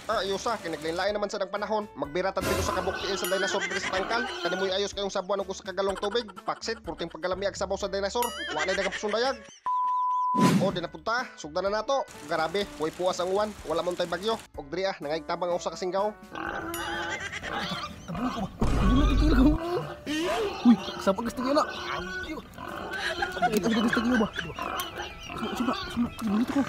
Ayos ah, kay naglain-lain naman sa dang panahon. Magbira tad sa kabuk tiil sa dinosaur diri sa tangkal. Kani mo'y ayos kayong sabuan og usa ka galong tubig. Paksit, purting pagkalami ag sabaw sa dinosaur. Wa nay daghang pasundayag. O, di na punta. Sugdan na nato. Grabe, way puwas ang uwan. Wala man tay bagyo. Og diri ah, nangayigtabang ang usa ka singgaw. Uy, sa pag gusto na. Kita gusto niyo ba? Suma, suma, dito ko.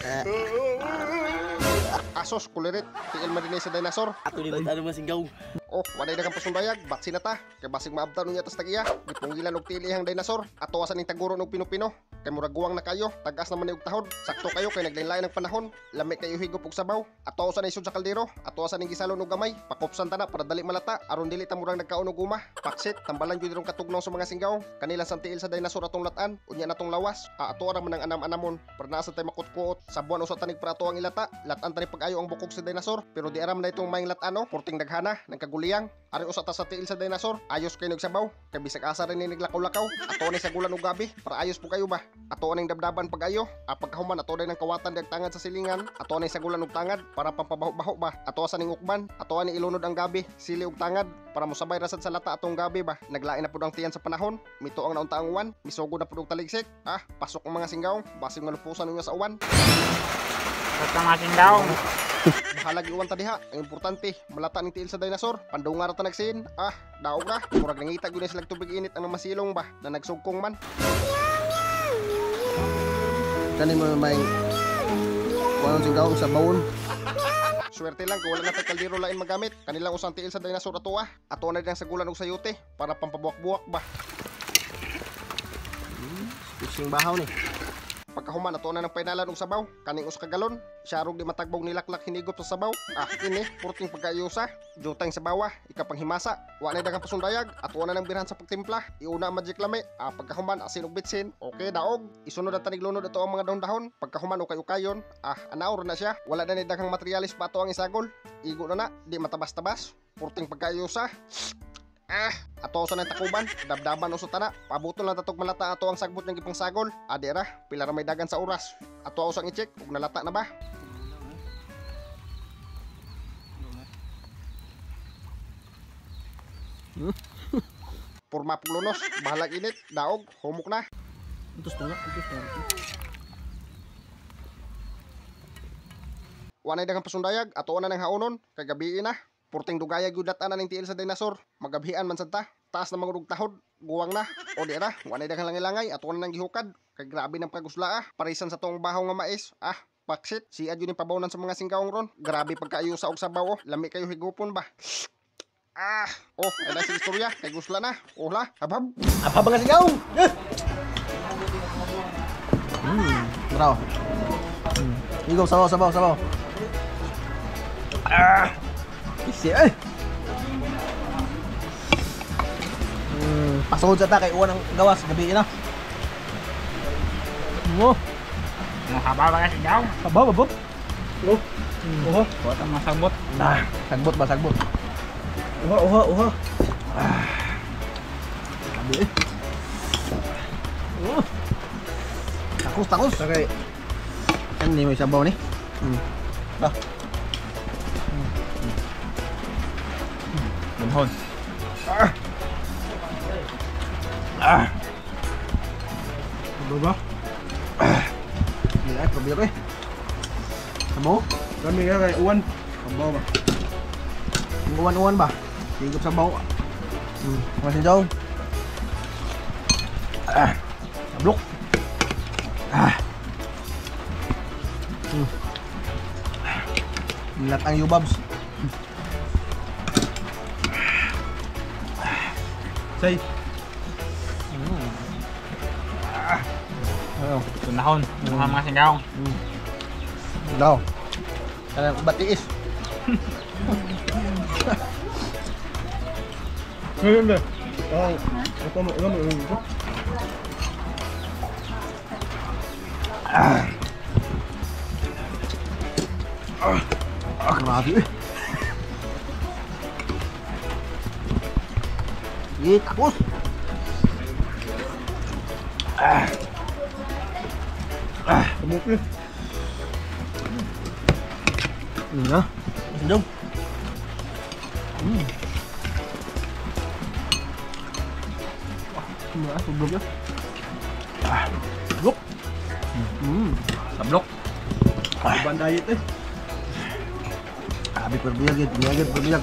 Asos, kulirit. Tiil man dinhi sa dinosaur. Ato ni ano man singgaw. Oh, walay daghang pasundayag, batsi na ta. Kay basig maabtan unya tas tag-iya. Gipungilan og tiil ihang dinosaur. Ato asa ning taguro og pino-pino. Kay murag guwang na kayo, tagas naman ni og tahod. Sakto kayo kay naglain-lain ang panahon. Lami kayo higop og sabaw. Ato sa isod sa kaldero. Ato sa ning gisalon og gamay. Pakupsan ta na para dali malata aron dili ta murang nagkaon og guma. Paksit, tambalan gyud rong katugnaw sa mga singgaw. Kanila sang tiil sa dinosaur atong latan, unya natong lawas. Ato ra man ang anam-anamon para naa sa tay makutkuot. Sabuan usa tanig para ato ang ilata. Latan tani pag-ayo ang bukog sa dinosaur, pero di aram na itong maing latano, porting daghana nagkaguliyang. Ari usa ta sa tiil sa dinosaur, ayos kay nagsabaw. Kay bisag asa rin ni naglakaw-lakaw. Ato ni sa gulan og gabi para ayos po kayo ba. Ato ning dabdaban pag-ayo. Pagkahuman ato day ng kawatan dag tangad sa silingan. Ato ni sa gulan og tangad para pampabaho-baho ba. Ato sa ning ukban, ato ni ilunod ang gabi, sili og tangad para mosabay rasad sa lata atong gabi ba. Naglain na pud ang tiyan sa panahon. Mito ang naunta ang uwan, misugod na pud og taligsik. Pasok ang mga singgaw, basig malupusan ninyo sa uwan. Basta mga singgaw. Bahalag iwan ta diha. Ang importante, malata ning tiil sa dinosaur. Pandunga ra ta nagsin. Daog ra. Murag nangita gyud sila tubig init ang masilong ba na nagsugkong man. Kani mo may kuan singgaw sa bawon. Swerte lang kung wala na tay kaldero lain magamit. Kanilang usang tiil sa dinosaur ato ah. Ato na din ang sagulan og sayote para pampabuwak-buwak ba. Fishing bahaw ni. Pagkahuman ato na ng painalan og sabaw, kaning usa ka galon, siya di matagbog nilaklak hinigop sa sabaw. Kini purting pagkaayusa, jutang sa bawa, ikapanghimasa. Wa nay daghang pasundayag, ato na ng birhan sa pagtimpla. Iuna ang magic lami. Pagkahuman asin og bitsin. Okay, daog. Isunod ang tanig lunod ato ang mga dahon-dahon. Pagkahuman ukay-ukayon, anaor na siya. Wala na ni daghang materialis pa ato ang isagol. Igo na na, di matabas-tabas. Purting pagkaayusa. Ato sa nang takuban, dabdaban uso tana. Pabuto lang tatog malata ato ang sagbot ng gipangsagol. Adi ra, pila ra may dagan sa oras. Ato usang i-check ug nalata na ba. Porma puglunos, bahalag init, daog, humok na. Utos na, utos na. Wanay daghang pasundayag, ato na nang haonon, kay gabii na. Purting dugaya gyud datan ning tiil sa dinosaur. Magabhian man sad ta. Taas na mangurog tahod, guwang na. O di ra, wanay daghang langay-langay, ato na nang gihukad. Kay grabe nang pagusla ah. Parisan sa tong bahaw nga mais. Paksit, siad yun yung pabawnan sa mga singgawng ron. Grabe pagkaayo sa og sabaw oh. Lami kayo higupon ba. Oh, ay na si istorya, kay gusla na. Ola, habhab. Habhab nga singgaw. Bravo. Higop sabaw, sabaw, sabaw. Isi eh. Pasod sa ta kay uwan ang gawas gabi na. Mo. Habaw ba singgaw? Habaw, habaw. Oh. Oho, buat ang masagbot. Sagbot ba, sagbot. Oho, oho, oho. Gabi eh. Oh. Takos, takos. Okay. Ano may sabaw ni? Ba. Bunhon. Sabaw ba? Hindi ay, problema eh. Sabaw? Kami nga kay uwan. Sabaw ba? Uwan-uwan ba? Higop sabaw. Masinjaw. Sablok. Nilat ang yubabs. Say. Tunahon, tunahon mga singgaw. Daw. Kanang batiis. Ngayon ba? Ako mo, mo, mo. Grabe eh. Ye, tapos. Tabok eh. Yun na. Jom. Wah, sablok ya. Sablok. Sablok. Uban diet eh. Abi perbiyag, biyag, perbiyag.